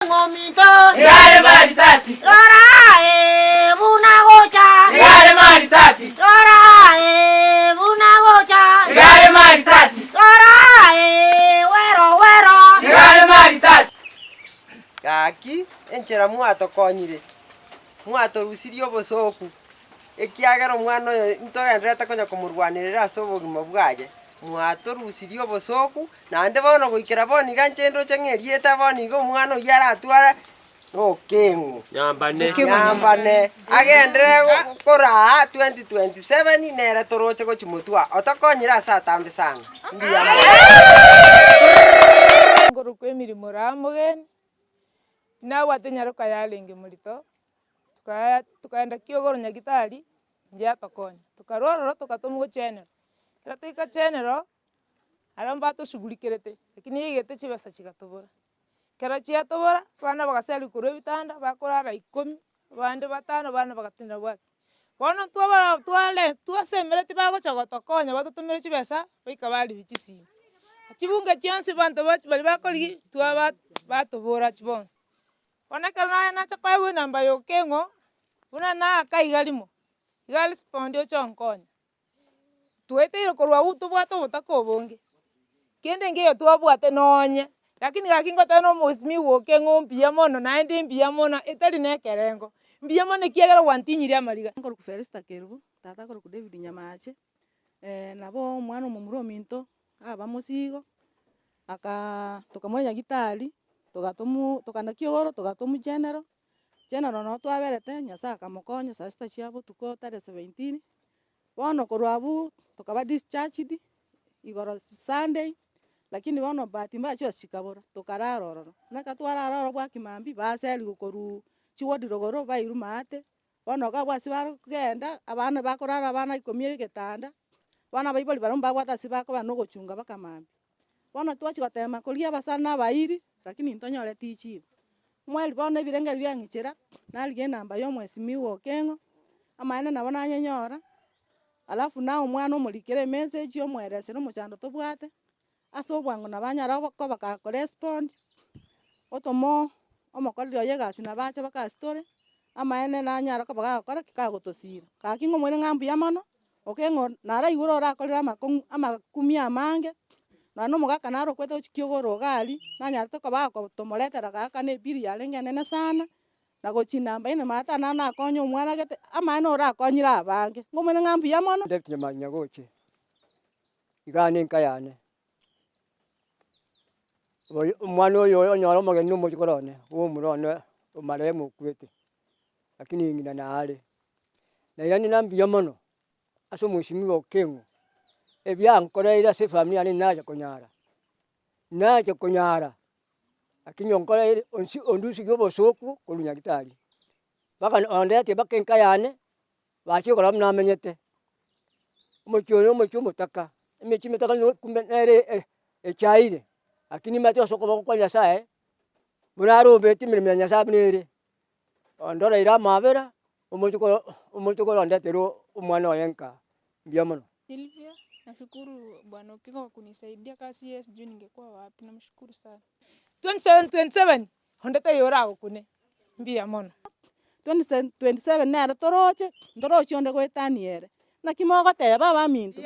Ominto, Nigo are maritati. Rora aye buna gocha. Nigo are maritati. Rora aye buna gocha. Nigo are maritati. Rora aye wero wero. Nigo are maritati. Gaki, enchera mwatokonyire, mwatorusirie obosooku, ekiagera omwana oyo ntogendererete konya komorwanerera ase obogima bwaye, mwatorusirie obosooku, Naende bono goikera bono iga inche ndoche ng'a erieta bono iga omwana oyio aratware nokeng'u. Nyambane. Nyambane. Agenderere go- koraa 2027 nere toroche gochia motwe aa, otokonyire ase atambe sana. Mbuya mono. Nkorokwa emirimo Ramogeni, nabwate nyaroka yarenge morito, tukaya tukaenda kiogoro nyagetari, inche atokonya, tokarwa ororo togatomwa gochenero, ekero twaika chenero. Aria mbatosugurikerete, lakini yaigete chibesa chigatobora. Ekero chiatobora, abana bagaseria korwa ebitanda, bakorara ikomi, abande batano, abana bagatenena bwaki. Bono ntwabara tware twasemeretie bagocha gotokonya batotomere chibesa, baika baribia chisimi. Chibunge chionsi abanto bachi baria bakorigia, twaba batobora chibonsi. Bono ekero naye nacha koewa enamba ya okeng'o, buna naaka iga rimo, iga arespondi oche onkonye. Twaeteire korwa abwo tobwate obotaka obonge, kende nkeiyo twabwate nonye, lakini gaki ngoteba na omosimiwa oke ng'o mbuya mono naende mbuya mono etari na ekerengo, mbuya mono ekiagera gwantinyirie amariga. Nkorokwa Felista Kerubo, tata akorokwa David Nyamache, nabo omwana omomura ominto aba mosigo, akaa tokamoira nyagetari, togatomuu tokanda kiogoro togatomwa general, general noo twaberete, Nyasaye akamokonya saa sita chia botuko tarehe seventeen, Bono korwa abwo tokaba discharged igoro Sunday, lakini bono bahati mbaya chibesa chikabora, tokarara ororo. Buna ekero twarara ororo bwa kimambia, baseriwa korwa chiward rogoro bairwa maate, bono iga abwo ase bagenda, abana bakorara abana ikomi egetanda, bono abaibori barabwo mbabwate ase bakoba na ogochunga mpaka mambia. Bono twachia gotema koria abasani na abairi, lakini ntonyoreti chibu. Omweri bono ebirengeri biang'ichera, narigia enamba ya omwesimigwa Okeng'o, amaene nabo nanyenyora, alafu naye omwana omorikere emessage omoeresere omochando tobwate, ase obwango nabo anyara koba gakorespond, otoma omokoreri oye egasi nabo ache mpaka ase tore, amaene nanyara koba gagokora ki? Kagotosira. Gaki ng'omoire ng'a mbuya mono, Okeng'o naraigure orakorire amakong'u amakumia amange, nonya na omogaka naro okwete gochia kiogoro iga aria, nanyarete koba agotomoretera gaakana ebill yarenge enene sana, na gochia namba ine maate naro nakonya omwana gete, amaene orakonyire abange, ng'omoire ng'a mbuya mono. David Nyamari Nyagoche, igaa na enka yane. Oyo omwana oyo onyore omogeni na omochokoro one, bwa omura one omarehemu okwete, lakini ng'ina nare. Nairaneria ng'a mbuya mono ase omwesimigwa Okeng'o, ebiankoreire ase efamiri yane nacha konyara, nacha konyara, lakini onkoreire onsi ondusirie obosoku korwa nyagetari, mpaka ondetie mpaka enka yane, bachire korora buna amenyete. Omochie oyo omochie omotaka, emechie emetaka nigo kumbe nere echaire, lakini nimanyete ase okoboko kwa Nyasaye, buna arobeti emeremo ya Nyasaye buna ere. Ondoreire amabera, omochokoro omochokoro ondetere omwana oye nka, mbuya mono. Sylvia, nashukuru bwana Okingo kwa kunisaidia kasi yeye sijui ningekuwa wapi, namshukuru sana. 27 27 onde taiyo oragokune, mbuya mono. 2027 nere toroche, ntorochi onde goetania ere. Naki mogoteba abaminto?